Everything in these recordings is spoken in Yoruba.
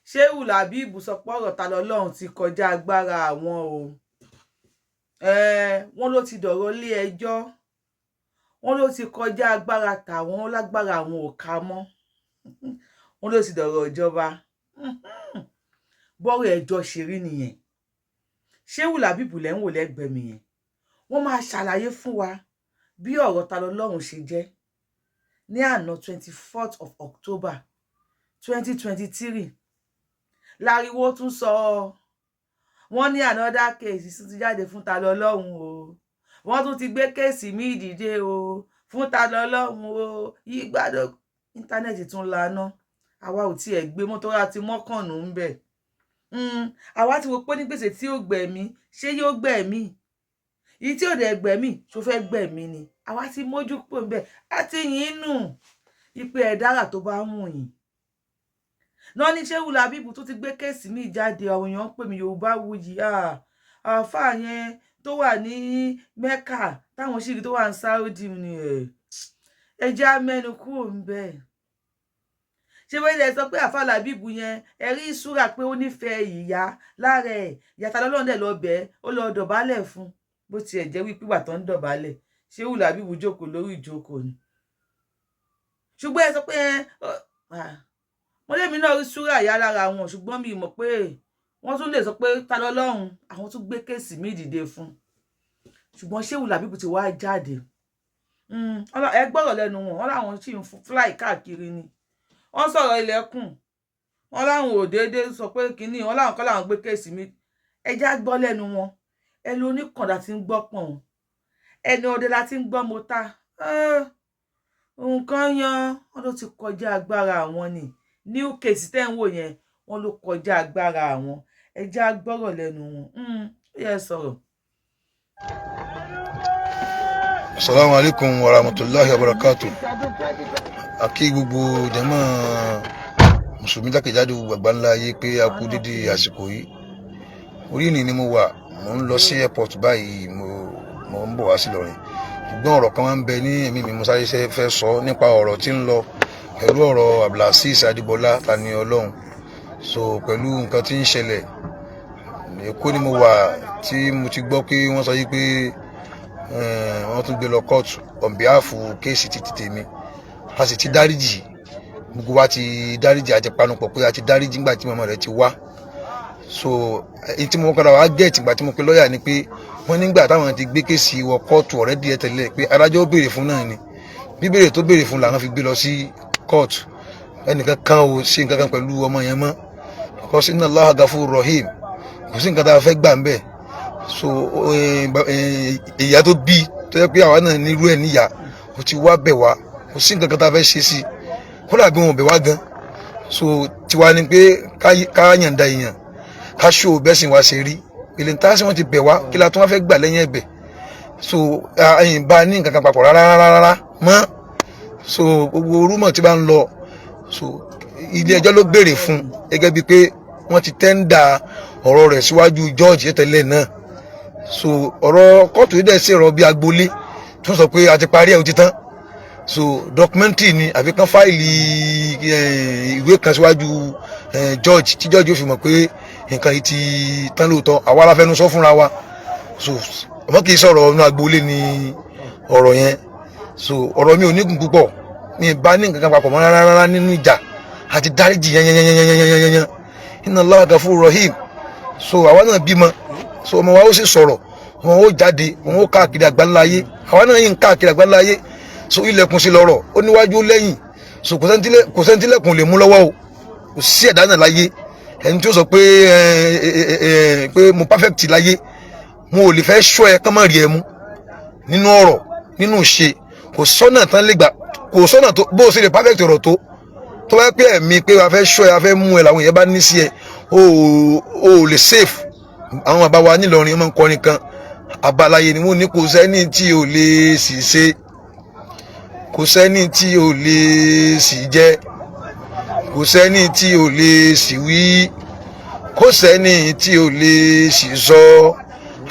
Shehu Labeeb sọ pé ọ̀rọ̀ Ta lọ́lọ́run ti kọjá agbára àwọn o. Wọ́n ló ti dọ̀rọ̀ ilé ẹjọ́, wọ́n ló ti kọjá agbára tàwọn, lágbára àwọn ò ká mọ́, wọ́n ló ti dọ̀rọ̀ ìjọba. Bọ́rọ̀ ẹjọ́ ṣe rí nìyẹn. Shehu Labeeb lẹ́ ń wò lẹ́gbẹ̀ẹ́ mi yẹn. Wọ́n máa ṣàlàyé fún wa bí ọ̀rọ̀ Ta lọ́lọ́run ṣe jẹ́ ní àná, 24th of October 2023. Láriwo tún sọ, wọ́n ní another case tún ti jáde fún Ta lọ́lọ́run o. Wọ́n tún ti gbé case míì dìde o fún Ta lọ́lọ́run o. Yígbádùn internet tún laná. Àwa ò tiẹ̀ gbé mọ́tò àti mọ́kànnù ń bẹ̀. Àwa ti wo pé ní gbèsè tí ó gbẹ̀mí, ṣé yóò gbẹ̀mí? Èyí tí ò dẹ̀ gbẹ̀mí, ṣó fẹ́ gbẹ̀mí ni? Àwa ti mójú pò ń bẹ̀ àti yín nù ipe ẹ̀dára tó bá wù yín náà ní. Shehu Labeeb tó ti gbé case míì jáde. Àwọn èèyàn ń pè mí, Yorùbá Wuyì, àáfàá yẹn tó wà ní Mecca, táwọn ṣìrì tó wà ní Saudi ni. Ẹ já mẹ́nu kúrò ń bẹ̀. Ṣé wọ́n ilẹ̀ sọ pé àáfàá Labeeb yẹn, ẹ rí ìṣúra pé ó nífẹ̀ẹ́ ìyá lára ẹ̀. Ìyá Ta lọ́lọ́run dẹ̀ lọ bẹ́ẹ̀, ó lọ dọ̀bálẹ̀ fún. Bó tiẹ̀ jẹ́ wípé ìgbà tó ń dọ̀bálẹ̀, Shehu Labeeb jókòó lórí ìjókòó ni. Ṣùgbọ́n ẹ sọ pé wọ́n lèmi náà rí súrà ìyá lára wọn, ṣùgbọ́n mi mọ̀ pé wọ́n tún lè sọ pé Ta lọ́lọ́run àwọn tún gbé case míì dìde fún. Ṣùgbọ́n Shehu Labeeb ti wá jáde. Ẹ gbọ́rọ̀ lẹ́nu wọn. Wọ́n láwọn sì ń fly káàkiri ni. Wọ́n sọ̀rọ̀ ilẹ̀kùn, wọ́n láwọn ò déédéé sọ pé kínní, wọ́n láwọn kọ́ láwọn gbé case mi. Ẹ já gbọ́ lẹ́nu wọn. Ẹnu oníkàndá ti ń gbọ́ pọ̀n, ẹnu ọdẹ la ti ń gbọ́ mọ́ta. Nǹkan yan wọn ló ti kọjá agbára àwọn ni. New case tẹ́ ń wò yẹn, wọ́n ló kọjá agbára àwọn. Ẹ já gbọ́rọ̀ lẹ́nu wọn. Ó yẹ sọ̀rọ̀. Asalaamu alaykum wa rahmatulahi wa barakatu. A kí gbogbo jama mùsùlùmí jákèjádò gbàgbà ńlá ayé pé a kú dédé àsìkò yìí. Orí ìrìn ni mo wà, mo ń lọ sí airport báyìí, mo ń bọ̀ wá sí Ìlọrin. Ṣùgbọ́n ọ̀rọ̀ kan máa ń bẹ ní ẹ̀mí mi, mo sáré fẹ́ sọ nípa ọ̀rọ̀ tí ń lọ pẹ̀lú ọ̀rọ̀ Abdulazeez Adébọlá Tani Olohun. So pẹ̀lú nǹkan tí ń ṣẹlẹ̀, Èkó ni mo wà tí mo ti gbọ́ pé wọ́n sọ yìí pé wọ́n tún gbé lọ kóòtù on behalf case ti tèmi. A sì ti dáríjì, gbogbo wa ti dáríjì, àti panupọ̀ pé a ti dáríjì nígbà tí màmá rẹ̀ ti wá. So èyí tí mo padà wá get ìgbà tí mo pe lọ́ọ̀yà ni pé wọ́n nígbà táwọn ti gbé case wọ kóòtù ọ̀rẹ́ díẹ̀ tẹ́lẹ̀, pé adájọ́ ó béèrè fún náà ni. Bíbèrè tó béèrè fún làwọn fi gbé lọ sí kóòtù. Ẹnìkan kan ò ṣe nǹkan kan pẹ̀lú ọmọ yẹn mọ́, because inna Allaha gafur rahim. Kò sí nǹkan tá a fẹ́ gbà ń bẹ̀. So ìyá tó bí, tó yẹ pé àwa náà nírú ẹ̀ níyà, ó ti wá bẹ̀ wá, kò sí nǹkan kan tá a fẹ́ ṣe sí, kódà bí wọn ò bẹ̀ wá gan. So tiwa ni pé ká yàǹda èèyàn, ká ṣó bẹ́sìn wa ṣe rí. Ìlẹ̀ ní táṣí wọn ti bẹ̀ wá, kí la tún wá fẹ́ gbà lẹ́yìn ẹ̀bẹ̀? So ẹ̀yìn bá ní nǹkan kan papọ̀ rárá rárá mọ́. So gbogbo rumour tí bá ń lọ, so ilé ẹjọ́ ló béèrè fún, gẹ́gẹ́ bíi pé wọ́n ti tender ọ̀rọ̀ rẹ̀ síwájú judge tẹ́lẹ̀ náà. So ọ̀rọ̀ kóòtù yìí dẹ̀ sí ọ̀rọ̀ bíi agboolé tó sọ pé a ti parí ẹ̀, ó ti tán. So documentary ni, àfi kan file ìwé kan síwájú judge, tí judge ó fi mọ̀ pé nǹkan yìí ti tán lóòótọ́. Àwa la fẹnu sọ fúnra wa. So ọmọ kì í sọ̀rọ̀ inú agboolé ni ọ̀rọ̀ yẹn. So ọ̀rọ̀ mi ò ní gùn púpọ̀, mi bá ní nǹkan kan papọ̀ mọ́ rárá rárá nínú ìjà àti dáríjì yẹnyẹnyẹnyẹnyẹnyẹnyẹn. Inna Allaha gafur rahim. So àwa náà bímọ, so ọmọ wa ó sì sọ̀rọ̀, ọmọ wa ó jáde, wọn ó káàkiri àgbáńlá ayé. Àwa náà yìí ń káàkiri àgbáńlá ayé. So ilẹ̀kùn sí lọ́rọ̀, ó níwájú, ó lẹ́yìn. So kò sẹ́ńtílẹ̀kùn lè mú lọ́wọ́ o. Kò sí ẹ̀dá náà láyé ẹni tí ó sọ pé pé mo perfect láyé. Mo ò lè fẹ́ ṣọ́ ẹ kán má rí ẹ mú nínú ọ̀rọ̀, nínú ìṣe. Kò sọ́nà tán lè gbà, kò sọ́nà tó bó o ṣe lè perfect ọ̀rọ̀ tó tó bá pé ẹ̀mí pé a fẹ́ ṣọ́ ẹ, a fẹ́ mú ẹ, làwọn èèyàn bá ní sí ẹ, o ò lè safe. Àwọn bàbá wa nílọrin máa ń kọrin kan abalaye ni wọ́n ní, kò sẹ́ni tí ò lè sì ṣe, kò sẹ́ni tí ò lè sì jẹ, kò sẹ́ni tí ò lè sì wí, kò sẹ́ni tí ò lè sì sọ,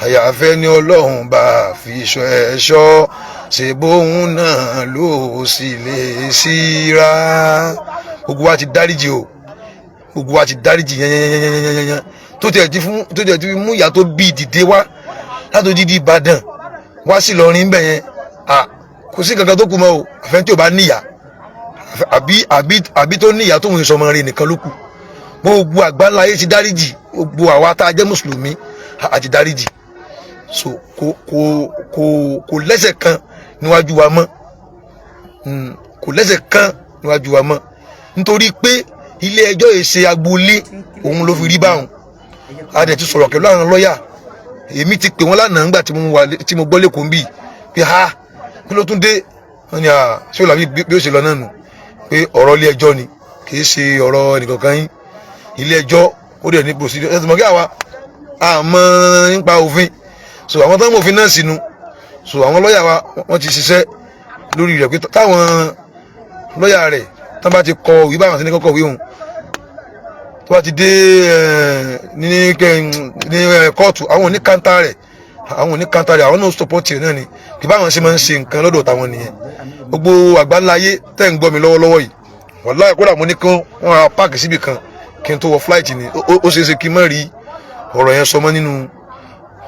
àyàfẹ́ ni Ọlọ́run bá fi ṣọ́ ẹ ṣọ́, ṣe bóun náà ló sì lè síra. Gbogbo wa ti dáríjì o. Gbogbo wa ti dáríjì yẹnyẹnyẹnyẹnyẹnyẹn, tó tiẹ̀ ti fún, tó tiẹ̀ ti mú ìyá tó bí dìde wá látò dídí Ìbàdàn wá sí Ìlọrin bẹ̀ yẹn. À kò sí kankan tó kù mọ́ o. Àfẹn tí ò bá níyà àbí tó níyà tó ń sọmọ rẹ̀ nìkan ló kù. Gbogbo àgbáńlá ayé ti dáríjì, gbogbo àwa tá a jẹ́ mùsùlùmí àti dáríjì. So kò lẹ́sẹ̀ kan níwájú wa mọ́. Kò lẹ́sẹ̀ kan níwájú wa mọ́, nítorí pé ilé ẹjọ́ yìí ṣe agboolé, òun ló fi rí báwọn. A dẹ̀ ti sọ̀rọ̀ pẹ̀lú àwọn lọ́ọ̀yà. Èmi ti pè wọ́n lánàá nígbà tí mo wà tí mo gbọ́ lẹ́kọ̀ọ́ ń bì pé ha, kí ló tún dé? Wọ́n ní à ṣé o làbí bí ó ṣe lọ náà nù, pé ọ̀rọ̀ ilé ẹjọ́ ni, kì í ṣe ọ̀rọ̀ ẹnìkankan yín. Ilé ẹjọ́ ó dẹ̀ ní procedure. Ẹ ti mọ̀ kí àwa àmọ́ nípa òfin, so àwọn tó ń mọ òfin náà sínú. So àwọn lọ́ọ̀yà wa, wọ́n ti ṣiṣẹ́ lórí rẹ̀ pé táwọn lọ́ọ̀yà rẹ̀ tán bá ti kọ ìwé báwọn sí ní kọ́kọ́ ìwé òun, tó bá ti dé ní kóòtù, àwọn ò ní counter rẹ̀, àwọn ò ní counter rẹ̀, àwọn náà support rẹ̀ náà ni. Kí báwọn ṣe máa ń ṣe nǹkan lọ́dọ̀ táwọn nìyẹn. Gbogbo àgbáńláyé tẹ́ ń gbọ́ mi lọ́wọ́lọ́wọ́ yìí, wàláhì, kódà mo ní kí wọ́n ra park síbì kan kí n tó wọ flight ni. Ó ṣeé ṣe kí n má rí ọ̀rọ̀ yẹn sọ mọ́ nínú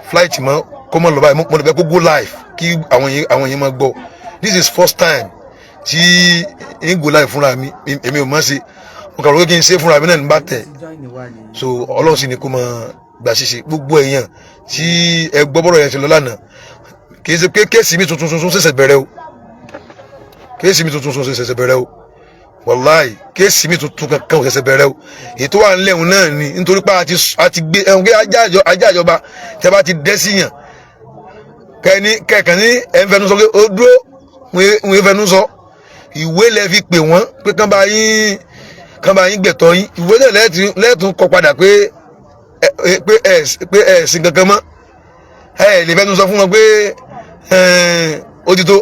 flight mọ́, kó mọ́ lọ báyìí. Mo lè fẹ́ kó go live kí àwọn yẹn máa gbọ́. This is first time tí n go live fúnra mi. Èmi ò mọ̀ ṣe, mo kàn rò pé kí n ṣe fúnra mi náà ní bá tẹ̀. So Ọlọ́run sì ni kó máa gbà ṣíṣe. Gbogbo èèyàn tí ẹ gbọ́ bọ́rọ̀ yẹn ti lọ lánàá, kì í ṣe pé case mi tuntun tuntun ṣẹ̀ṣẹ̀ bẹ̀rẹ̀ o. Case mi tuntun tuntun ṣẹ̀ṣẹ̀ bẹ̀rẹ̀ o. Wàláì, case mi tuntun kankan ò ṣẹ̀ṣẹ̀ bẹ̀rẹ̀ o. Èyí tó wà nílẹ̀ òun náà ni, nítorí pé a ti gbé ẹ̀hún pé ajá àjọba tẹ́ bá ti dẹ́ sí yàn kẹ́ni kẹ́kàn ní ẹ̀ ń fẹnu sọ pé ó dúró, ń fẹnu sọ. Ìwé lẹ fi pè wọ́n pé kán bá yín gbẹ̀tọ́ yín. Ìwé náà lẹ́ẹ̀tún kọ padà pé ẹ sin kankan mọ́. Ẹ lè fẹnu sọ fún wọn pé ó ti tó.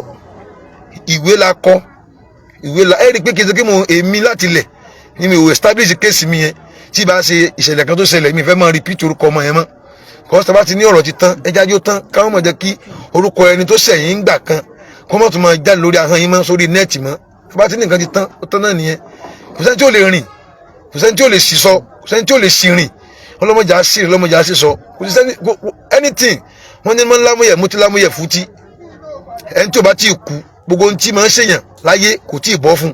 Ìwé la kọ, ìwé la ẹ rí i pé kí n ṣe kí mo èmi láti lẹ̀ ni mi ò establish case mi yẹn. Tí bá ṣe ìṣẹ̀lẹ̀ kan tó ṣẹlẹ̀, mi fẹ́ máa repeat orúkọ ọmọ yẹn mọ́ kọ́. Sábà ti ní ọ̀rọ̀ ti tán, ẹja jó tán, káwọn mọ̀ jẹ́ kí orúkọ ẹni tó ṣẹ̀yìn ń gbà kan kó mọ̀ tún máa jáde lórí ahọ́n yín mọ́, sórí net mọ́. Bá ti ní nǹkan ti tán, ó tán náà nìyẹn. Kò sẹ́ni tí ò lè rìn, kò sẹ́ni tí ò lè sísọ, kò sẹ́ni tí ò lè sì rìn. Ọlọ́mọdé á sì rìn, ọlọ́mọdé á sì sọ. Kò sí sẹ́ni anything. Wọ́n ní máa ń lámúyẹ̀ mú ti lámúyẹ̀ fútí. Ẹni tí ò bá tí ì kú, gbogbo ohun tí máa ń ṣèyàn láyé kò tí ì bọ́ fún.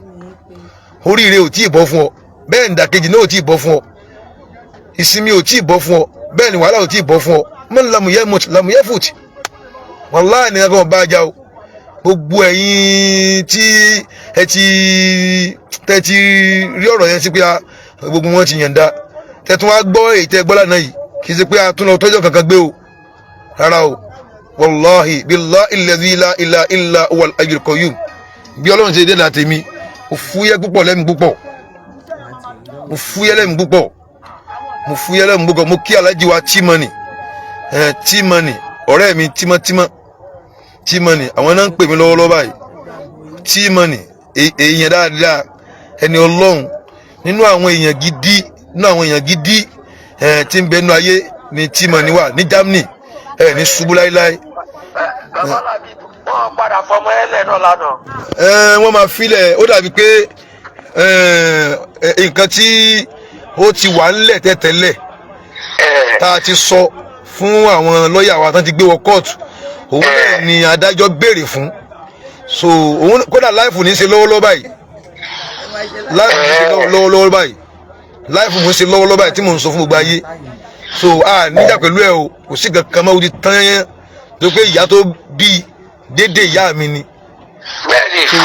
Oríire ò tí ì bọ́ fún ọ, bẹ́ẹ̀ ní ìdàkejì náà ò tí ì bọ́ fún ọ. Ìsinmi ò tí ì bọ́ fún ọ, bẹ́ẹ̀ ni wàhálà ò tí ì bọ́ fún ọ. Mọ́ lámúyẹ̀ mú lámúyẹ̀ fútì. Wàláhì, ní kankan bá a já o. Gbogbo ẹ̀yin tí ẹ ti tẹ́ ti rí ọ̀rọ̀ yẹn sí pé gbogbo wọn ti yànda, tẹ́ tún wá gbọ́ èyí tẹ́ gbọ́ lánàá yìí, kì í ṣe pé a tún lọ tọ́jọ́ kankan gbé o, rárá o. Wàláhì, billahi alladhi la ilaha illa huwal hayyul qayyum, bí Ọlọ́run ṣe dé náà tèmi, mo fúyẹ́ púpọ̀ lẹ́nu púpọ̀, mo fúyẹ́ lẹ́nu púpọ̀, mo fúyẹ́ lẹ́nu púpọ̀. Mo kí alájí wa T-Money, T-Money, ọ̀rẹ́ mi tímọ́tímọ́, T-Money. Àwọn náà ń pè mí lọ́wọ́lọ́wọ́ báyìí. T-Money, èèyàn dáadáa, ẹni Ọlọ́run, nínú àwọn èèyàn gidi, nínú àwọn èèyàn gidi tí ń bẹ nínú ayé ni T-Money wà ní Germany. Ẹ ní ṣubú láíláí. Babalábi, wọn padà fọmọ ẹ lẹ́nu lánàá. Wọ́n máa filẹ̀. Ó dàbí pé nǹkan tí ó ti wà ńlẹ̀ tẹ́tẹ́lẹ̀ tá a ti sọ fún àwọn lọ́ọ̀yà wa tán ti gbé wọ kóòtù, òun náà ni adájọ́ béèrè fún. So òun kódà live ní í ṣe lọ́wọ́lọ́wọ́ báyìí, live ní í ṣe lọ́wọ́lọ́wọ́ báyìí, live mò ń ṣe lọ́wọ́lọ́wọ́ báyìí tí mò ń sọ fún gbogbo ayé. So a níjà pẹ̀lú ẹ o, kò sí kankan mọ́, ó ti tán yẹn tó pé ìyá tó bí dédé ìyá mi ni. So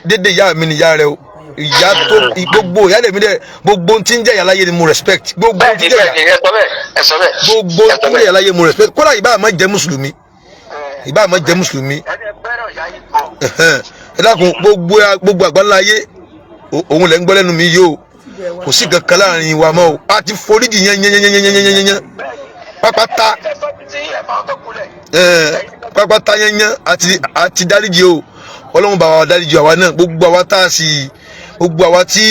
dédé ìyá mi ni ìyá rẹ o. Ìyá tó gbogbo ìyá lèmi dẹ, gbogbo ohun tí ń jẹ́ ìyá láyé ni mo respect, gbogbo ohun tí ń jẹ́ ìyá. Ẹ sọ bẹ́ẹ̀, ẹ sọ bẹ́ẹ̀. Gbogbo ohun tí ń jẹ́ ìyá láyé mo respect. Kódà ìbá àmọ́ jẹ́ mùsùlùmí, ìbá àmọ́ jẹ́ mùsùlùmí. Ẹni fẹ́ràn ìyá yìí gan. Ẹ dákun, gbogbo àgbáńlá ayé, òun lẹ́ ń gbọ́ lẹ́nu mi yìí o. Kò sí kankan láàrin wa mọ́ o. A ti foríjì yẹn yẹn yẹn yẹn yẹn yẹn yẹn pápátá. Ẹ sọ bí tí ẹ fà tó kulẹ̀. Pápátá yẹn yẹn, àti dáríjì o. Ọlọ́run bá wa dáríjì àwa náà. Gbogbo àwa tá a sì, gbogbo àwa tí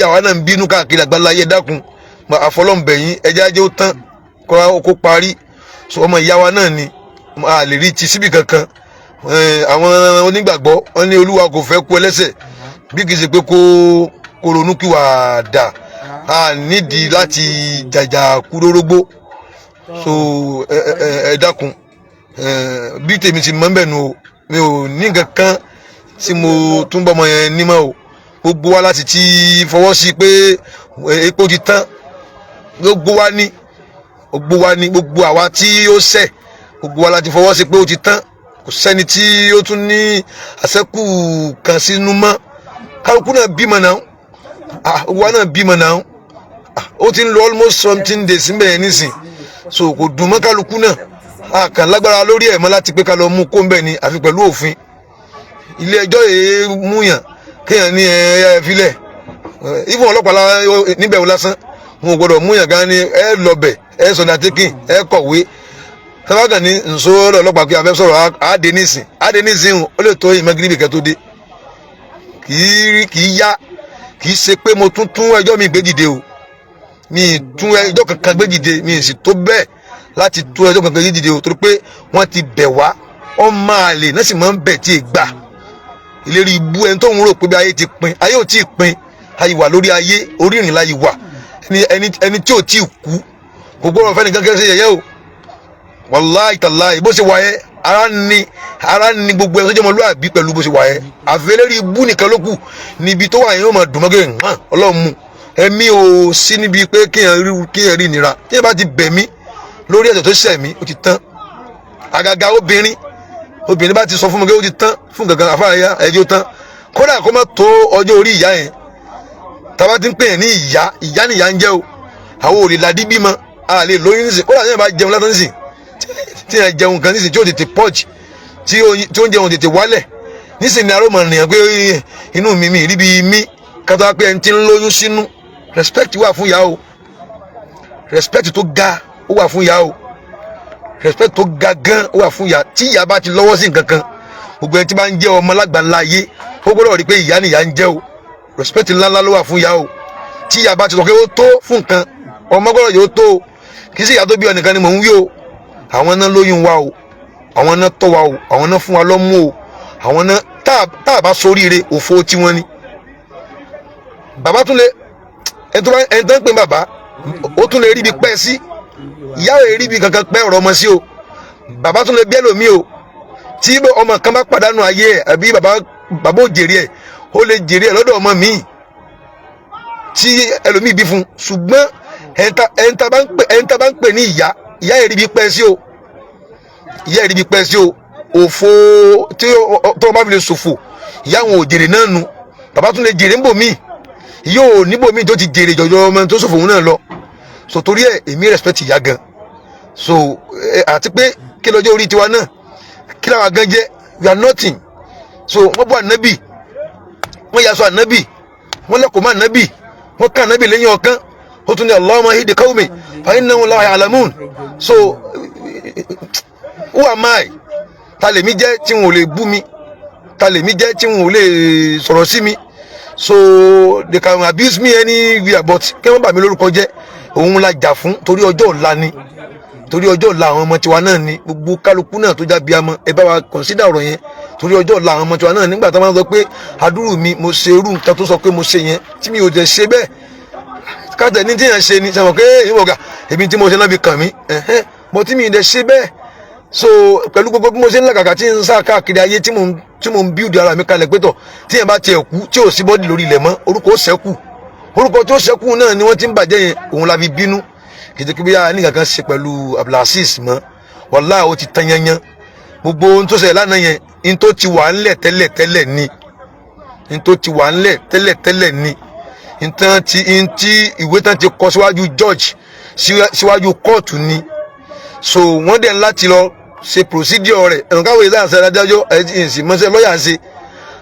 àwa náà ń bínú káàkiri àgbáńlá ayé, dákun, àfọlọ́ǹbẹ̀yìn, ẹjẹ́ ajé ó tán kó parí. So ọmọ ìyá wa náà ni, a lè rí ti síbì kankan. Àwọn onígbàgbọ́ wọn ní Olúwa kò fẹ́ kú ẹlẹ́ṣẹ̀ bí kì í ṣe pé kó ronú kí wàá dà. A nídìí láti jàjà kúrórógbó. So ẹ ẹ ẹ dákun, bí tèmi ti mọ̀ ń bẹ̀ nu o, mi ò ní nǹkan kan tí mo tún bọ́ ọmọ yẹn nímọ̀ o. Gbogbo wa láti ti fọwọ́ sí pé epo ti tán. Gbogbo wa ní, gbogbo wa ní, gbogbo àwa tí ó ṣẹ̀, gbogbo wa láti fọwọ́ sí pé ó ti tán. Kò sẹ́ni tí ó tún ní àṣẹ́kù kan sínú mọ́. Kálukú náà bímọ náà. Ah, gbogbo wa náà bímọ náà. Ah, ó ti ń lo almost something days níbẹ̀ yẹn nísìn, so kò dùn mọ́ kálukú náà. A kàn lágbára lórí ẹ̀ mọ́ láti pé ká lọ mú kó ń bẹ̀ ni, àfi pẹ̀lú òfin ilé ẹjọ́. Yìí múyàn kéèyàn ní ẹ ẹ filẹ̀, even ọlọ́pàá níbẹ̀ wò lásán, wọn ò gbọdọ̀ múyàn gan ni. Ẹ lọ bẹ̀, ẹ sọ̀nà taking, ẹ kọ̀wé sábàgàn ní nsọ ọlọ́pàá pé abẹ́ sọ̀rọ̀ àádé nísìn, àádé nísìn. Ó lè tó ìmọ̀gíríbì kẹ́ tó dé. Kì í kì í yá. Kì í ṣe pé mo tún tún ẹjọ́ mi gbé dìde o. Mi tún ẹjọ́ kankan gbé dìde, mi sì tó bẹ́ẹ̀ láti tún ẹjọ́ kankan gbé dìde o, torí pé wọ́n ti bẹ̀ wá. Ọmọ àlè náà sì máa ń bẹ̀ tí ì gbà ìlérí ibú. Ẹni tó ń rò pé bí ayé ti pin, ayé ò tí ì pin. Ayé wà lórí ayé, orí ìrìn láyé wà. Ẹni tí ò tí ì kú kò gbọ́dọ̀ fẹ́ni kankan ṣe yẹ̀yẹ́ o. Wàláì tàláì, bó ṣe wà yẹn, ara ni, ara ni gbogbo ẹ tó jẹ́ ọmọlúwàbí pẹ̀lú bó ṣe wà yẹn. Àfẹlẹ́rí ibú nìkan ló kù níbi tó wà yẹn, yóò máa dùn mọ́gẹ́ hàn. Ọlọ́run mú ẹ̀mí ò sí níbi pé kéèyàn rí ìnira. Téèyàn bá ti bẹ̀ mí lórí ẹ̀ṣẹ̀ tó ṣẹ̀ mí, ó ti tán. Àgàgà obìnrin, obìnrin bá ti sọ fún mi pé ó ti tán fún gangan, àfáàyà ẹjọ́ tán, kódà kó má tó ọjọ́ orí ìyá yẹn. Tàbá ti ń pè yẹn ní ìyá, ìyá nìyá ń jẹ́ o. Àwọn ò lè ladí bímọ, a lè lóyún nísìn. Kódà téèyàn bá jẹun lásán nísìn, tí yẹn jẹun kan nísìn tí ó tètè purge, tí oúnjẹ òun tètè wálẹ̀ nísìn ni arómọ nìyẹn pé inú mi mi rí bí mi kátó wá pé ẹni tí ń lóyún sínú. Respect wà fún ìyá o. Respect tó ga ó wà fún ìyá o. Respect tó ga gan ó wà fún ìyá. Tí ìyá bá ti lọ́wọ́ sí nǹkan kan, gbogbo ẹni tí bá ń jẹ́ ọmọ lágbàńlá ayé, ó gbọ́dọ̀ rí pé ìyá nìyá ń jẹ́ o. Respect ńláńlá ló wà fún ìyá o. Tí ìyá bá ti sọ pé ó tó fún nǹkan, ọmọ gbọ́dọ̀ yóò tó o. Kì í sì ìyá tó bí ọ nìkan ni mò ń wí o. Àwọn náà lóyún wa o, àwọn náà tọ́ wa o, àwọn náà fún wa lọ́mú o, àwọn náà tá a bá soríire, òfo tiwọn ni. Bàbá tún lè, ẹni tó ń pè bàbá, ó tún lè rí ibi pẹ́ sí. Ìyá ò rí ibi kankan pẹ́ ọ̀rọ̀ ọmọ sí o. Bàbá tún lè bí ẹlòmíì o. Tí ọmọ kan bá pàdánù ayé ẹ̀, àbí bàbá ò jèrè ẹ̀, ó lè jèrè ẹ̀ lọ́dọ̀ ọmọ míì tí ẹlòmíì bí fún. Ṣùgbọ́n ẹni tá bá ń pè ní ìyá, ìyá ẹ̀ rí ibi pẹ́ sí o. Ìyá ẹ̀ rí ibi pẹ́ sí o. Òfo tí tó bá fi lè ṣòfò, ìyá àwọn ò jèrè náà nu. Bàbá tún lè jèrè ńbò míì, yóò níbò míì tó ti jèrè jọjọ ọmọ tó ṣòfò òun náà lọ. So torí ẹ, èmi respect ìyá gan. So àti pé kí lọ́jọ́ orí tiwa náà, kí làwọn gan jẹ́? We are nothing. So wọ́n bọ́ ànábì, wọ́n yà sọ ànábì, wọ́n lẹ́kọ̀ọ́ mọ́ ànábì, wọ́n ká ànábì lẹ́yìn ọ̀kan, ó tún ní "Allahumma ihdi qawmi fa innahum la ya'lamun." So who am I? Ta lèmi jẹ́ tí wọn ò lè bú mi? Ta lèmi jẹ́ tí wọn ò lè sọ̀rọ̀ sí mi? So they can abuse me anywhere, but kí wọ́n bà mí lórúkọ jẹ́, òun la jà fún, torí ọjọ́ ọ̀la ni, torí ọjọ́ ọ̀la àwọn ọmọ tiwa náà ni. Gbogbo kálukú náà tó jábí amọ, ẹ bá wa consider ọ̀rọ̀ yẹn, torí ọjọ́ ọ̀la àwọn ọmọ tiwa náà. Nígbà tó máa ń sọ pé adúrú mi, mo ṣe irú nǹkan tó sọ pé mo ṣe yẹn, tí mi ò jẹ́ ṣe bẹ́ẹ̀, káàtẹ̀ ní tíyẹn ṣe ni sẹ́wọ̀n pé ìwọ̀n ọ̀gá èmi tí mo ṣe náà fi kàn mí ẹ̀hẹ́n, mo tí mi ì dẹ̀ ṣe bẹ́ẹ̀. So pẹ̀lú gbogbo bí mo ṣe ń làkàkà, tí ń sá káàkiri ayé, tí mò ń build ara mi kalẹ̀ pétọ̀, tí yẹn bá tiẹ̀ kú, tí ò sí body lórí ilẹ̀ mọ́, orúkọ ó ṣẹ́kù. Orúkọ tó ṣẹ́kù náà ni wọ́n ti ń bàjẹ́ yẹn, òun la fi bínú. Kìtìkì bí i ní kankan ṣe pẹ̀lú Abdulaziz mọ́. Wàláhì, ó ti tán yanyan. Gbogbo ohun tó ṣẹlẹ̀ lánàá yẹn, ní tó ti wà ńlẹ̀ tẹ́lẹ̀ tẹ́lẹ̀ ni, ní tó ti wà ńlẹ̀ tẹ́lẹ̀ tẹ́lẹ̀ ni, nǹkan tí ntí ìwé tán ti kọ síwájú judge, síwájú kóòtù ni. So wọ́n dẹ̀ láti lọ ṣe procedure rẹ̀. Ẹ̀rọ káwé ìdáhùn sí adájọ́ ẹ̀sìn mọ́sẹ̀ lọ́ọ̀yà ṣe.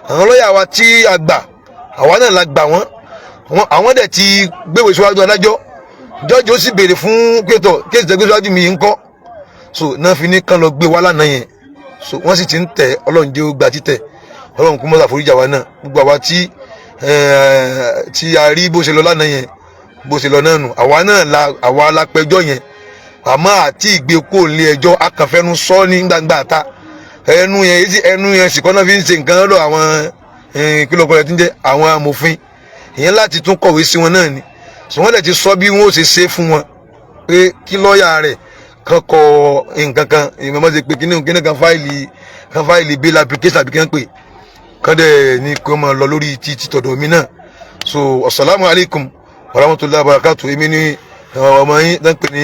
Àwọn lọ́ọ̀yà wa tí a gbà, àwa náà la gbà wọ́n. Àwọn dẹ̀ ti gbéwèé síwájú adájọ́. Judge ó sì béèrè fún pétọ̀ case tẹ́gbẹ́ síwájú mi yìí ń kọ́. So náà fi ní kán lọ gbé wá lánàá yẹn. So wọ́n sì ti ń tẹ̀. Ọlọ́run jẹ́ ó gba títẹ̀. Ọlọ́run kú mọ́tà foríjà wa náà. Gbogbo àwa tí a rí bó ṣe lọ lánàá yẹn, bó ṣe lọ náà nù. Àwa náà la, àwa la pẹjọ́ yẹn, àmọ́ àti ìgbé kó lé ẹjọ́ akànfẹ́nu sọ ní gbangba ta. Ẹnu yẹn, ẹnu yẹn sì kọ́nà fi ń ṣe nǹkan lọ́dọ̀ àwọn kílọ̀kọ́ rẹ̀ tí ń jẹ́ àwọn amòfin ìyẹn láti tún kọ̀wé sí wọn náà ni. So wọ́n dẹ̀ ti sọ bí wọ́n ó ṣe ṣe fún wọn pé kí lọ́ọ̀yà rẹ̀ kan kọ nǹkan kan, ìmọ̀ ṣe pé kíní kíní kan file kan, file bail application àbí kí wọ́n pè kán dẹ̀ ní kí wọ́n máa lọ lórí ti tọ̀dọ̀ mi náà. So asalaamu alaykum wa rahmatulahi wa barakatu. Èmi ní ọmọ yín tó ń pè ní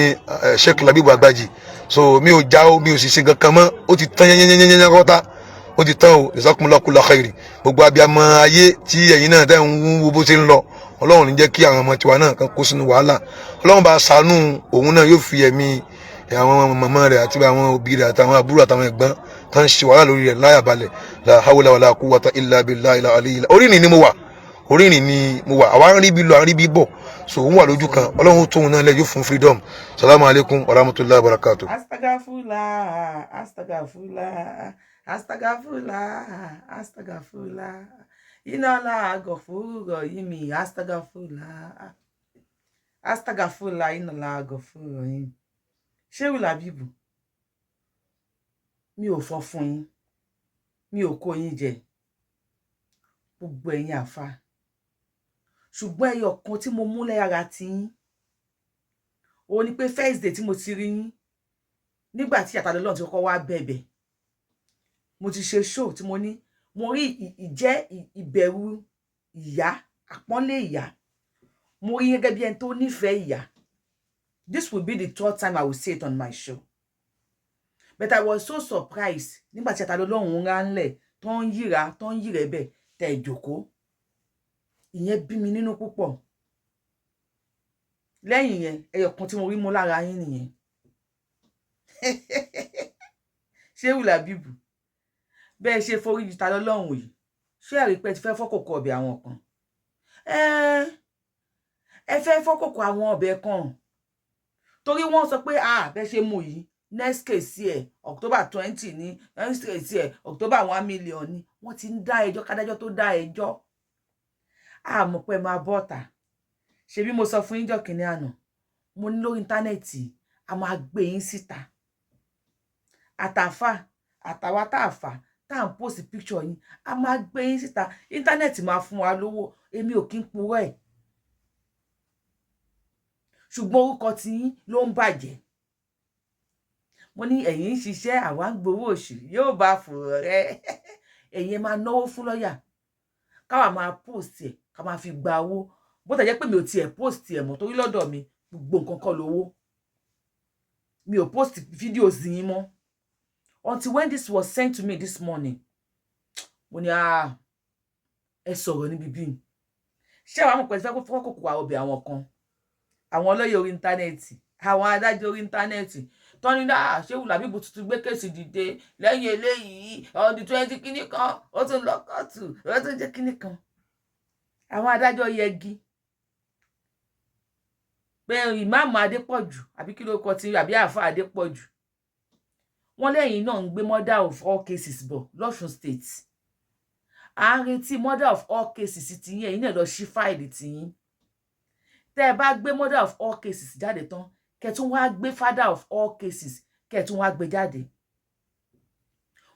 Sheikh Labeeb Agbaji. So mi ò já o, mi ò sì ṣe kankan mọ́. Ó ti tán yẹnyẹnyẹnyẹn kọ́ta, ó ti tán o. Jazakumullahu kulla khairi. Gbogbo abiyamọ ayé tí ẹ̀yin náà tẹ́ ń wo bó ṣe ń lọ, Ọlọ́run ní jẹ́ kí àwọn ọmọ tiwa náà kan kó sínú wàhálà. Ọlọ́run bá ṣàánú òun náà, yóò fi ẹ̀mí àwọn màmá rẹ̀ àti àwọn òbí rẹ̀ àtàwọn àbúrò àtàwọn ẹ̀gbọ́n tó ń ṣe wàhálà lórí rẹ̀ láyà balẹ̀. La hawla wala quwwata illa billahi ilà orí ìrìn ni mo wà, orí ìrìn ni mo wà. Àwa ń rí bí lọ, à ń rí bí bọ̀. So òun wà lójú kan, Ọlọ́run tóun náà lẹ̀, yóò fún freedom. Salamu alaykum wa rahmatulahi wa barakatu. Astagafula, astagafula, astagafula, astagafula, iná láàgọ̀ yìí mi. Astagafula, astagafula, iná láàgọ̀ fúrọ̀ yìí. Ṣéwù Làbíbù, mi ò fọ́ fún yín, mi ò kó yín jẹ, gbogbo ẹ̀yin àfa. Ṣùgbọ́n ẹyọ kan tí mo mú lára tiyín, òun ni pé first day tí mo ti rí yín, nígbà tí àtàlẹ́ Ọlọ́run ti kọ́kọ́ wá bẹ̀bẹ̀, mo ti ṣe show tí mo ní mo rí ìjẹ́ ìbẹ̀rù ìyá, àpọ́nlé ìyá. Mo rí gẹ́gẹ́ bí ẹni tó nífẹ̀ẹ́ ìyá. This will be the third time I will say it on my show, but I was so surprised nígbà tí àtàlẹ́ Ọlọ́run ń rá ńlẹ̀, tó ń yíra, tó ń yíra ẹ̀bẹ̀ tẹ̀ ìjòkó. Ìyẹn bí mi nínú púpọ̀. Lẹ́yìn yẹn, ẹyọ kan tí mo rí mú lára yín nìyẹn. Ṣéwù Làbíbù, bẹ́ẹ̀ ṣe foríjì ta lọ́lọ́run yìí, ṣé ẹ̀rí pé ẹ ti fẹ́ fọ́kòkò ọbẹ̀ àwọn kan? Ẹ fẹ́ fọ́kòkò àwọn ọbẹ̀ kan, torí wọ́n sọ pé, ah, bẹ́ẹ̀ ṣe mú yìí, next case ẹ̀ October 20 ní next case ẹ̀, October 1 million ní. Wọ́n ti ń dá ẹjọ́ kádájọ́ tó dá ẹjọ́. Àmọ́ pé máa bọ́ta. Ṣebí mo sọ fún yín jọ́ kìnínní àná, mo ní lórí íńtánẹ́ẹ̀tì a máa gbé yín síta, àtàfà àtàwa tá a fà tá à ń post picture yín, a máa gbé yín síta, íńtánẹ́ẹ̀tì máa fún wa lówó. Èmi ò kí ń purọ́ ẹ̀, ṣùgbọ́n orúkọ tiyín ló ń bàjẹ́. Mo ní ẹ̀yin ń ṣiṣẹ́, àwa ń gbowó oṣù, yóò bá fòrò rẹ. Ẹ̀yin ẹ máa náwó fún lọ́ọ̀yà, káwa máa post ẹ̀, ká máa fi gba owó. Bó tẹ̀ jẹ́ pé mi ò tiẹ̀ post ẹ̀ mọ́, torí lọ́dọ̀ mi, gbogbo nǹkan kọ́ lówó. Mi ò post videos yín mọ́ until when this was sent to me this morning. Mo ní, ah, ẹ sọ̀rọ̀ níbi bíi ṣé àwọn amọ̀pẹ̀ fẹ́ fọ́ kòkò ọbẹ̀ àwọn kan, àwọn ọlọ́yẹ̀ orí íńtánẹ́ẹ̀tì, àwọn adájọ́ orí íńtánẹ́ẹ̀tì tọ́ni náà. Ṣéwù Làbíbù tuntun gbé case dìde lẹ́yìn eléyìí, ọdún 20 kínní kan, ó tún lọ kóòtù, ó tún jẹ́ kínní kan. Àwọn adájọ́ yẹgi pé ìmáàmù Adépọ̀jù, àbí kí ló kọ tí, àbí àáfà Adépọ̀jù, wọ́n lẹ́yìn náà ń gbé mother of all cases bọ̀ lọ́ṣun State. À ń retí mother of all cases tiyín. Ẹ̀yin náà lọ ṣí file tiyín. Tẹ́ ẹ bá gbé mother of all cases jáde tán, kẹ́ tún wá gbé father of all cases, kẹ́ tún wá gbé jáde.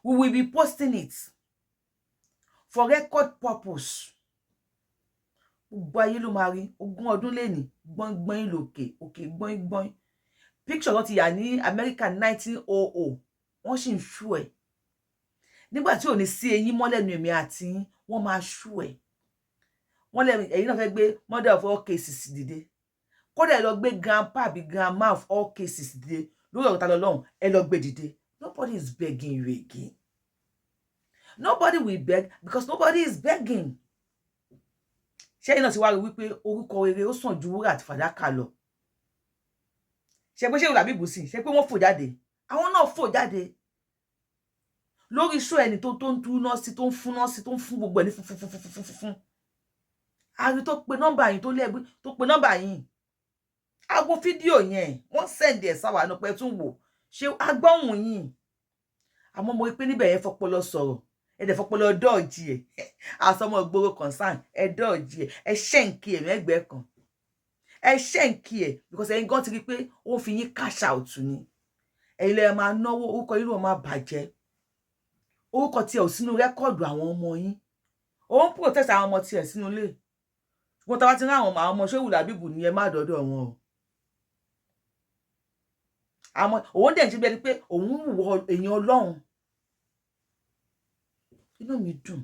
We will be posting it for record purpose. Gbogbo ayé ló máa rí. Ogún ọdún lẹ́nìí, gbọ́ngbọ́n lòkè òkè, gbọ́ngbọ́n. Picture tó ti yà ní Amẹ́ríkà 1900, wọ́n sì ń ṣú ẹ̀. Nígbà tí ò ní sí eyín mọ́ lẹ́nu èmi àti yín, wọ́n máa ṣú ẹ̀. Wọ́n lẹ́nu ẹ̀yin náà fẹ́ gbé mother of all cases dìde. Kódà ẹ lọ gbé grandpa àbí grandma of all cases dìde lórí ọ̀rọ̀ ta lọ́lọ́run, ẹ lọ gbé dìde. Nobody is begging you again. Nobody will beg because nobody is begging. Ṣé ẹ̀yin náà ti wá rí wípé orúkọ rere ó sàn ju wúrà àti fàdákà lọ? Ṣe pé ṣé ìwé àbí ìbùsìn, ṣe pé wọ́n fò jáde, àwọn náà fò jáde lórí iṣu ẹni tó ń túná sí, tó ń fúnná sí, tó ń fún gbogbo ẹ ní funfun. Àrí tó pe nọ́mbà yìí, tó lẹ́gbẹ́ tó pe nọ́mbà yìí, a wo fídíò yẹn, wọ́n send ẹ̀ sáwà náà pé tún wò ṣé agbọ́hùn yìí. Àmọ́ mo rí pé níbẹ̀ yẹn fọpọlọ sọ̀rọ̀, ẹ dẹ̀ fọpọlọ dodge ẹ̀. Àsọmọ gbòòrò concern, ẹ dodge ẹ̀, ẹ ṣẹ́ǹkì ẹ̀ mẹ́gbẹ̀ẹ́ kan, ẹ ṣẹ́ǹkì ẹ̀, because ẹ̀yin gan ti rí pé ó ń fi yín cash out ni. Ẹ̀yin lẹ́yìn máa náwó, orúkọ yín ló máa bàjẹ́, orúkọ tiẹ̀ ò sínú record àwọn ọmọ yín. Ó ń protect àwọn ọmọ tiẹ̀ sínú ilé. Ṣùgbọ́n tá a bá ti rí àwọn ọmọ Ṣéwù Làbíbù ní, ẹ má dọ́dọ̀ wọn o. Àmọ́ òun dẹ̀ ń ṣe bí ẹni pé òun wọ èèyàn Ọlọ́run. Inú mi dùn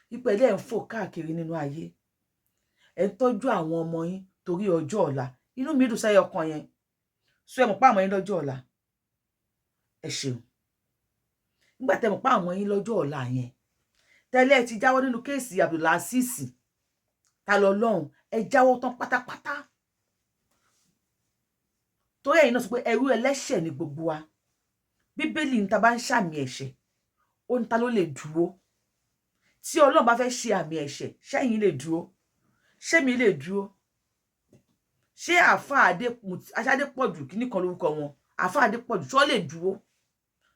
wípé ẹ ń fò káàkiri nínú ayé, ẹ ń tọ́jú àwọn ọmọ yín torí ọjọ́ ọ̀la. Inú mi dùn sẹ́yọ kan yẹn sọ. Ẹ mọ̀ pé àwọn yín lọ́jọ́ ọ̀la, ẹ ṣeun. Nígbà tẹ́ mọ̀ pé àwọn yín lọ́jọ́ ọ̀la yẹn, tẹ́lẹ̀ ti jáwọ́ nínú case Abdulazeez ta lọ lọ́hùn, ẹ jáwọ́ tán pátápátá, torí ẹ̀yin náà sọ pé ẹrú ẹlẹ́ṣẹ̀ ni gbogbo wa. Bíbélì ní ta bá ń ṣàmì ẹ̀ṣẹ̀, ó ní ta ló lè dúró? Tí Ọlọ́run bá fẹ́ ṣe àmì ẹ̀ṣẹ̀, ṣẹ́yìn lè dúró? Ṣé mi lè dúró? Ṣé àáfàá Adépọ̀jù, kíní kan lórúkọ wọn, àáfàá Adépọ̀jù, ṣọ́ lè dúró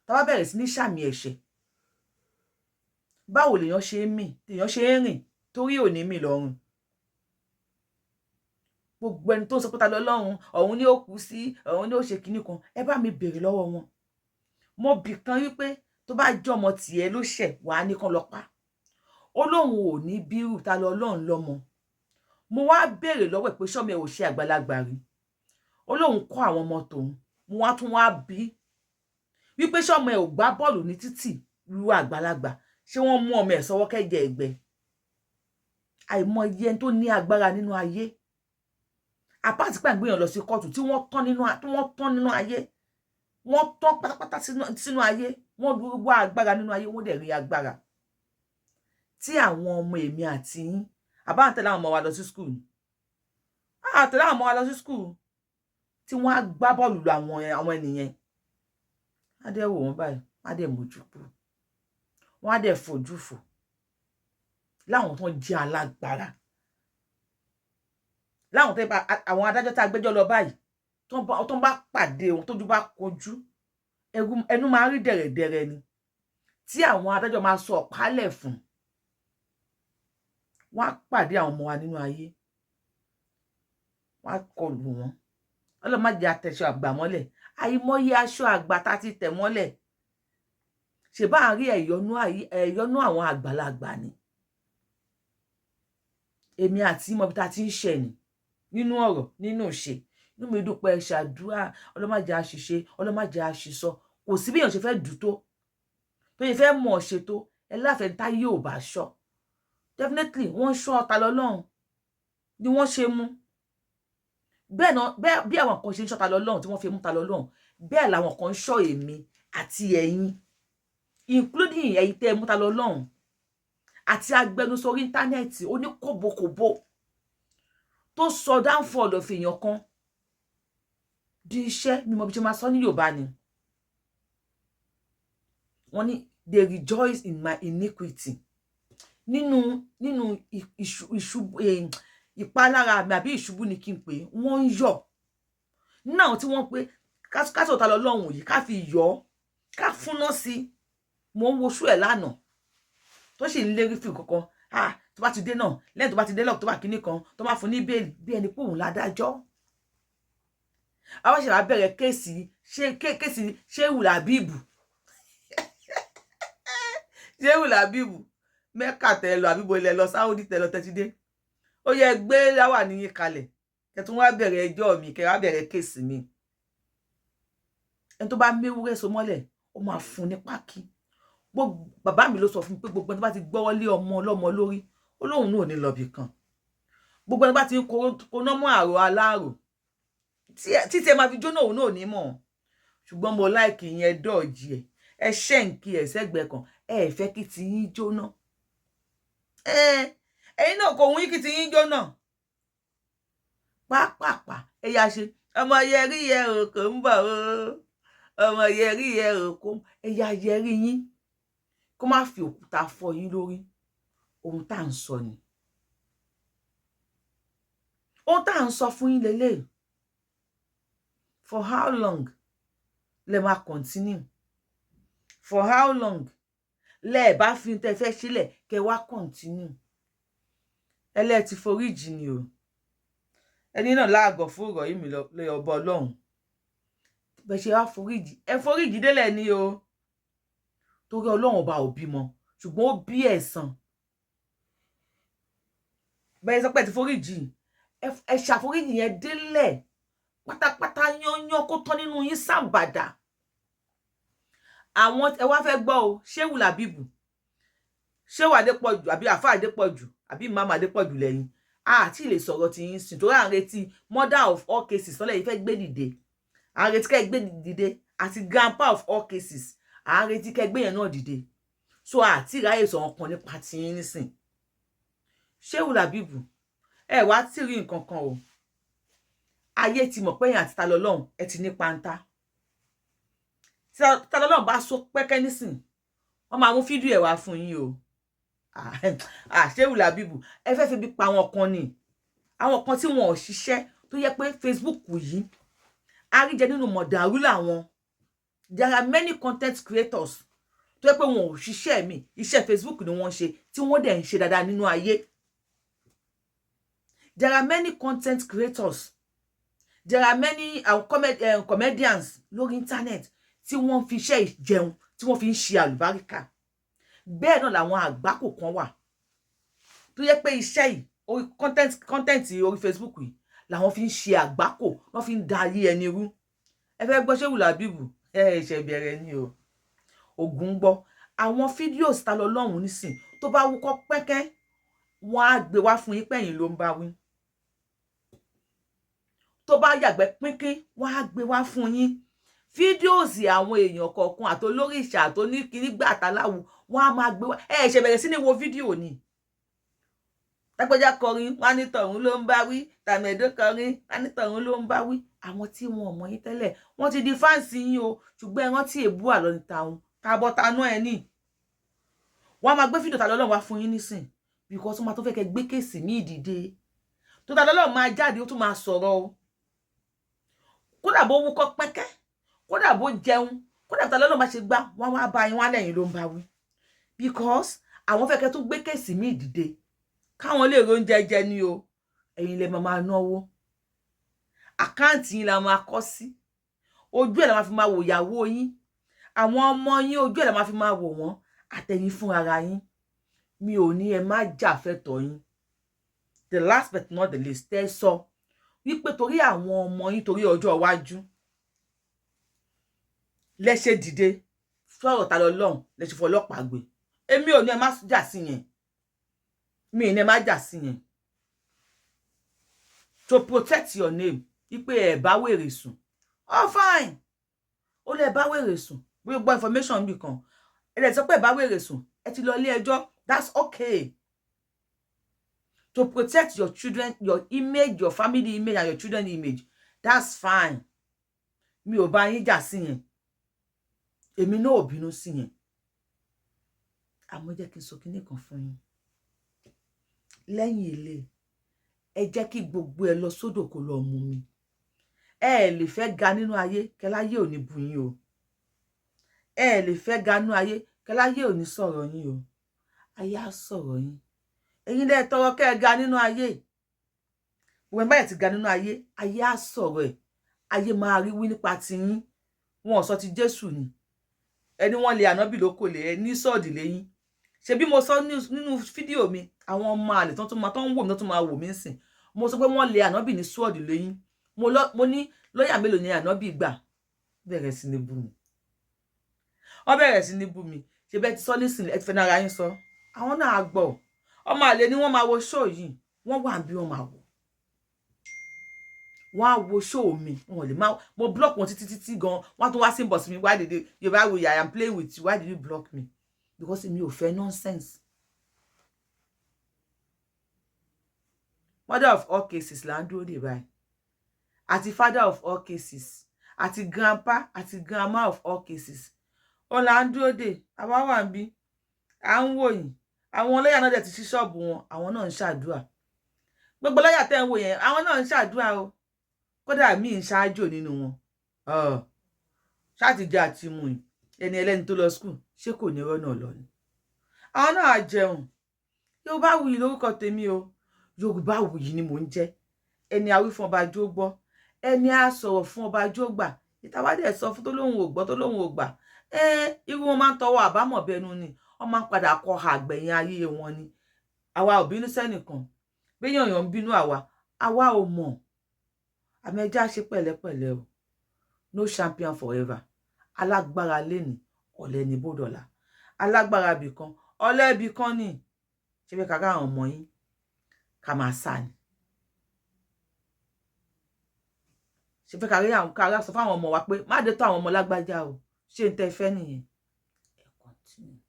tá bá bẹ̀rẹ̀ sí ní ṣàmì ẹ̀ṣẹ̀? Báwo lèèyàn ṣe ń mì, lèèyàn ṣe ń rìn torí òní mi lọ́rùn? Gbogbo ẹni tó ń sọ pé ta lọ́lọ́run ọ̀hún ni ó kú sí, ọ̀hún ni ó ṣe kinní kan, ẹ bá mi béèrè lọ́wọ́ wọn. Mo bì kan wípé tó bá jọmọ tiẹ̀ ló ṣẹ̀, wàá ní kán lọ pa. Ó lóun ò ní bírù ta lọ Ọlọ́run lọ́mọ. Mo wá béèrè lọ́wọ́ ẹ̀ pé sọ́mi ẹ̀ ò ṣe àgbàlagbà rí? Ó lóun kọ́ àwọn ọmọ tòun. Mo wá tún wá bí wípé sọ́mọ ẹ̀ ò gbá bọ́ọ̀lù ní títì lu àgbàlagbà? Ṣé wọ́n mú ọmọ ẹ̀ sọ́wọ́ kẹ́jẹ ẹ̀gbẹ́? Àìmọye ẹni tó ní agbára nínú ayé, apáàtì pàǹgbéyàn lọ sí kóòtù, tí wọ́n tán nínú ayé, wọ́n tán pátápátá sínú ayé. Wọ́n wá agbára nínú ayé, wọ́n dẹ̀ rí agbára. Tí àwọn ọmọ èmi àti yín àbá ń tẹ̀lé àwọn ọmọ wa lọ sí school ni, à tẹ̀lé àwọn ọmọ wa lọ sí school, tí wọ́n á gbá bọ́ọ̀lù lu àwọn ènìyàn, á dẹ̀ wò wọ́n báyìí, á dẹ̀ mójú kúrò, wọ́n á dẹ̀ fojú fò láwọn tó ń jẹ́ alágbára, láwọn tó bá àwọn adájọ́ tá a gbẹ́jọ́ lọ báyìí, tó bá pàdé wọn, tójú bá kojú, ẹnu máa rí dẹ̀rẹ̀dẹ̀rẹ̀ ni. Tí àwọn adájọ́ máa sọ ọ̀pálẹ̀ fún wọn, á pàdé àwọn ọmọ wa nínú ayé, wọn á kọlù wọn. Ọlọ́run má jẹ́ àtẹ̀sọ àgbà mọ́lẹ̀. Àìmọye aṣọ àgbà tá a ti tẹ̀ mọ́lẹ̀, ṣe bá ń rí ẹ̀yọ́nú àwọn àgbàlagbà ni. Èmi àti mọ̀bí tá a ti ń ṣẹ̀ ní nínú ọ̀rọ̀, nínú ìṣe. Inú mi dùn pé ẹ ṣàdúrà, Ọlọ́run má jẹ́ àṣìṣe, Ọlọ́run má jẹ́ àṣìsọ. Kò sí bí èèyàn ṣe fẹ́ dùn tó yẹ fẹ́ mọ̀ ọ́ ṣe tó, ẹ láfẹ̀ẹ́ táyé ò bá ṣọ́. Definitely wọ́n ń ṣọ́ ọ̀tá lọ́lọ́run ni wọ́n ṣe mú bẹ́ẹ̀ náà. Bẹ́ẹ̀ bí àwọn kan ṣe ń ṣọ́ ta lọ́lọ́run tí wọ́n fi mú ta lọ́lọ́run, bẹ́ẹ̀ làwọn kan ń ṣọ́ èmi àti ẹ̀yin, including ẹ̀yin tẹ́ ẹ mú ta lọ́lọ́run àti agbẹnusọ orí internet oníkòbókòbó tó sọ downfall of èèyàn kan di iṣẹ́. Mímọ bí ṣe máa sọ ní Yorùbá ni wọ́n ní, "They rejoice in my iniquity." Nínú ìṣubú, ìpalára mi àbí ìṣubú ni kí n pè é, wọ́n ń yọ̀ nínú àwọn tí wọ́n pé kásọ̀ ta lọ́lọ́run yìí, ká fi yọ̀ ọ́, ká fúnná sí i. Mo ń woṣú ẹ̀ lánàá tó sì ń lérí fún kankan. Ah, tó bá ti dé náà, lẹ́yìn tó bá ti dé lọ́ọ̀, tó bá kíní kan, tó bá fún ní bail, bí ẹni pé òun ládájọ́. Àwọn ṣe wàá bẹ̀rẹ̀ case, ṣé case Ṣéwù Làbíbù, Ṣéwù Làbíbù Mẹ́kà tẹ lọ, àbíbo ilẹ̀ lọ, Sáúdí tẹ lọ, tẹ́tí dé, ó yẹ gbé láwà níyìn kalẹ̀, kẹ tún wá bẹ̀rẹ̀ ẹjọ́ mi, kẹ wá bẹ̀rẹ̀ case mi. Ẹni tó bá méwúrẹ́ so mọ́lẹ̀, ó máa fún ní pákí. Bàbá mi ló sọ fún mi pé gbogbo ẹni tó bá ti gbọ́wọ́ lé ọmọ ọlọ́mọ lórí, ó lóun náà ò ní lọ́bì kan. Gbogbo ẹni tó bá ti ń koná mọ́ àrò aláàrò títí ẹ máa fi jóná, òun náà ò ní mọ̀. Ṣùgbọ́n mo like yẹn, dọ́ọ̀jì ẹ̀, ẹ ṣẹ́ǹkì ẹ̀ sẹ́gbẹ̀ẹ́ kan. Ẹ fẹ́ kí ti yín jóná, ẹ̀yin náà kò wún kí ti yín jóná pápápá. Ẹ yá ṣe ọmọ yẹrí yẹ o, kò ń bọ̀ o. Ọmọ yẹrí yẹ o, kò ẹ yá yẹrí yín, kó má fi òkúta fọ́ yín lórí. Ohun tá à ń sọ ni, ohun tá à ń sọ fún yín lélẹ́yìí. For how long lẹ máa continue? For how long lẹ ẹ bá fi tẹ fẹ́ sílẹ̀ kẹ wá continue? Ẹlẹ́ ti foríjì ni o. Ẹni náà láàgọ̀ fún ọ̀rọ̀ yìí mi lọ ọba Ọlọ́run. Bẹ́ẹ̀ ṣe wá foríjì, ẹ foríjì délẹ̀ ni o, torí Ọlọ́run ọba ò bímọ, ṣùgbọ́n ó bí ẹ̀san. Bẹ́ẹ̀ sọ pé ẹ ti foríjì, ẹ ṣàforíjì yẹn délẹ̀ pátápátá yányán, kó tán nínú yín sàǹbàdà. Àwọn ẹ wá fẹ́ gbọ́ o, Ṣéwù Làbíbù, Ṣéwù Adépọ̀jù, àbí àfáà Adépọ̀jù, àbí Ìmáàmù Adépọ̀jù lẹ́yìn àti lè sọ̀rọ̀ tí yín sìn, torí à ń retí mother of all cases sọ́lẹ̀ yìí fẹ́ gbé dìde. À ń retí kẹ́ gbé dìde, àti grandpa of all cases, à ń retí kẹ́ gbé yẹn náà dìde. So àti ìráyè sọ̀rọ̀ kan nípa tí yín nísìn. Ṣéwù Làbíbù, ẹ wá tí rí nǹkan kan o. Ayé ti mọ̀ pé èèyàn àti Ta Lọ́lọ́run, ẹ ti ní pàǹtá. Tí Ta Lọ́lọ́run bá so pẹ́kẹ́ nísìn, wọ́n máa mú fídíò ẹ̀ wá fún yín o. Ṣéwù Làbíbù, ẹ fẹ́ fi bí pa àwọn kan ni, àwọn kan tí wọn ò ṣiṣẹ́, tó yẹ pé Facebook yìí àríjẹ nínú mọ̀dàrú làwọn. There are many content creators tó yẹ pé wọn ò ṣiṣẹ́ mi, iṣẹ́ Facebook ni wọ́n ń ṣe, tí wọ́n dẹ̀ ń ṣe dáadáa nínú ayé. There are many content creators, there are many comedians lórí internet tí wọ́n fi iṣẹ́ ìjẹun, tí wọ́n fi ń ṣe àlùbáríkà. Bẹ́ẹ̀ náà làwọn àgbákò kan wà tó yẹ pé iṣẹ́ yìí, orí content orí Facebook yìí làwọn fi ń ṣe àgbákò, wọ́n fi ń da ayé ẹni rú. Ẹ fẹ́ gbọ́, Ṣéwù Làbíbù, ẹ ṣe bẹ̀rẹ̀ ni o. Ògùn gbọ́, àwọn fídíò Ta Lọ́lọ́run nísìn, tó bá wúkọ́ pẹ́kẹ́, wọ́n á gbé wá fún yín pẹ̀yìn ló ń bá wí. Tó bá yàgbẹ́ pínpín, wọ́n á gbé wá fún yín. Videos àwọn èèyàn kọ̀ọ̀kan, àtolóríṣà, àtoníkiri gbà, àtàláwo, wọ́n á máa gbé wá. Ẹ ṣe bẹ̀rẹ̀ sí ní wo fídíò ni. Lágbájá kọrin, wọ́n á ní tọ̀hún ló ń bá wí. Tàmẹ̀dó kọrin, wọ́n á ní tọ̀hún ló ń bá wí. Àwọn tí wọn ò mọ̀ yín tẹ́lẹ̀, wọ́n ti di fans yín o. Ṣùgbọ́n ẹ rántí, èbú àlọ́ ní tàun tàbọ̀ tanú ẹ ní. Wọ́n á máa gbé fídíò Ta Lọ́lọ́run wá fún yín nísìn, because wọ́n máa tó fẹ́ kẹ́ gbé case ní ìdìde tó Ta Lọ́lọ́run máa jáde, ó tún máa sọ̀rọ̀ o. Kódà bó wúkọ́ pẹ́kẹ́, kódà bó jẹun, kódà Ta Lọ́lọ́run bá ṣe gbá, wọ́n wá bá yín, wọ́n lẹ́yìn ló ń bá wí, because àwọn fẹ́ kẹ́ tún gbé case ní ìdìde káwọn lè róúnjẹ jẹ ní o. Ẹ̀yin lẹ máa máa náwó, account yín la máa kọ́ sí, ojú ẹ̀ la máa fi máa wò ìyàwó yín, àwọn ọmọ yín, ojú ẹ̀ la máa fi máa wò wọ́n, àtẹ̀yìn fún ara yín. Mi ò ní ẹ má jà fẹ́tọ̀ọ́ yín. The last but not the least, tẹ́ sọ wípé torí àwọn ọmọ yín, torí ọjọ́ iwájú lẹ ṣe dìde sọ̀rọ̀ Ta Lọ́lọ́run, lẹ ṣe fọlọ́pàá gbé. Èmi ò ní ẹ má jà sí yẹn, mi ì ní ẹ má jà sí yẹn. To protect your name, wípé ẹ bá wèrè sùn, oh fine, ó lè bá wèrè sùn bí o gbọ́ information bì kan, ẹ lè sọ pé ẹ bá wèrè sùn, ẹ ti lọ ilé ẹjọ́. That's okay. To protect your children, your image, your family image and your children image, that's fine. Mi ò bá yín jà sí yẹn, èmi náà ò bínú sí yẹn. Àmọ́ jẹ́ kí n sọ kinní kan fún yín lẹ́yìn ilé. Ẹ jẹ́ kí gbogbo ẹ lọ sódò kó lọ mú mi. Ẹ lè fẹ́ ga nínú ayé kẹláyé ò ní bu yín o. Ẹ lè fẹ́ ga nínú ayé kẹláyé ò ní sọ̀rọ̀ yín o. Ayé á sọ̀rọ̀ yín. Ẹ̀yin lẹ tọrọ kẹ́ ẹ ga nínú ayé. Wọ́n báyìí ti ga nínú ayé, ayé á sọ̀rọ̀ ẹ̀, ayé máa rí wí nípa tiyín. Wọn ò sọ ti Jésù ni ẹni wọ́n lé ànábì ló kò lè ẹ ní sọ́ọ̀dì lẹ́yìn. Ṣe bí mo sọ nínú fídíò mi, àwọn ọmọ àlè tó tún máa tó ń wò mí, tó tún máa wò mí sìn, mo sọ pé wọ́n lé ànábì ní sọ́ọ̀dì lẹ́yìn. Mo ní lọ́ọ̀yà mélòó ni ànábì gbà? Bẹ̀rẹ̀ sí ní bú mi, wọ́n bẹ̀rẹ̀ sí ní bú mi. Ṣe bẹ́ẹ̀ ti sọ nísìnyí, ẹ ti fẹ́ nára yín sọ, àwọn náà á gbọ́. Ọmọ àlè ni wọ́n máa wo show yìí, wọ́n wà bí wọ́n máa wò, wọ́n á wo show mi. Wọn lè máa mo block wọn títí títí gan, wọ́n á tún wá sí inbox mi, "Why did you, Yorùbá wo, I am playing with you, why did you block me?" Because mi ò fẹ́ nonsense. Mother of all cases là ń dúró dè báyìí, àti father of all cases, àti grandpa àti grandma of all cases, ó là ń dúró dè. Àwa wà ń bí, à ń wò yín. Àwọn lọ́yà náà dẹ̀ ti ṣí ṣọ́ọ̀bù wọn, àwọn náà ń ṣàdúrà. Gbogbo lọ́yà tẹ́ ń wò yẹn, àwọn náà ń ṣàdúrà o. Kódà míì ń ṣáájò nínú wọn ṣáàtì jẹ àti mu yìí. Ẹni ẹlẹ́ni tó lọ school, ṣé kò ní rọ́nà lọ ni? Àwọn náà á jẹun. Yorùbá Wuyì lórúkọ tèmi o. Yorùbá Wuyì ni mò ń jẹ́. Ẹni awí fún ọba jó gbọ́, ẹni á sọ̀rọ̀ fún ọba jó gbà. Ìtawádẹ sọ fún tó lóhùn ò gbọ́, tó lóhùn ò gbà, ẹ irú wọn máa ń tọwọ́ àbámọ̀ bẹnu ni, wọ́n máa ń padà kọ àgbẹ̀yìn ayé wọn ni. Àwa ò bínú sẹ́nìkan. Béèyàn yàn ń bínú àwa, àwa ò mọ̀. Àmì ẹja ṣe pẹ̀lẹ́pẹ̀lẹ́ o. No champion forever. Alágbára lẹ́ni, ọ̀lẹ ní bódọ̀là. Alágbára bìkan, ọ̀lẹ bìkan ni. Ṣé fẹ́ kára àwọn ọmọ yín ká máa sá ni? Ṣe fẹ́ kárí àwọn kára sọ fáwọn ọmọ wa pé má dé tó àwọn ọmọ lágbájá o? Ṣé n tẹ́ fẹ́ nìyẹn? Ẹ continue.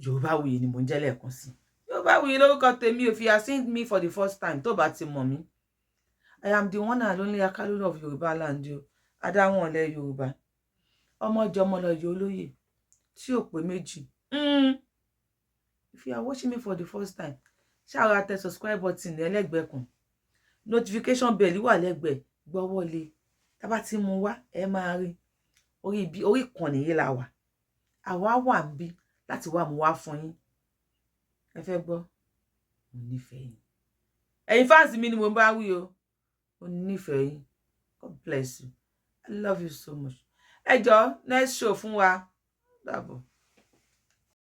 Yorùbáwùyí ni mò ń jẹ́ lẹ́ẹ̀kan sí. Yorùbáwùyí lórúkọ tèmi. If you are seeing me for the first time, tó bá ti mọ̀ mí, I am the one and only Akalolu of Yorùbá land o. Adáwọn ọ̀lẹ́ Yorùbá, ọmọjọmọ lọ yọ olóyè tí ò pé méjì. If you are watching me for the first time, ṣáà tẹ subscribe button ẹlẹ́gbẹ̀ẹ́ kan, notification bell wà lẹ́gbẹ̀ẹ́, gbọ́wọ́lé. Tá bá ti mú wá, ẹ máa rí. Orí ibi orí ìkànnì yìí la wà. Àwa wà ń bí láti wá mú wá fún yín. Ẹ fẹ́ gbọ́, mo nífẹ̀ẹ́ yín. Ẹ̀yin fans mi ni mo bá wí o. Mo nífẹ̀ẹ́ yín. God bless you. I love you so much. Ẹ jọ, next show fún wa. Dàbọ̀.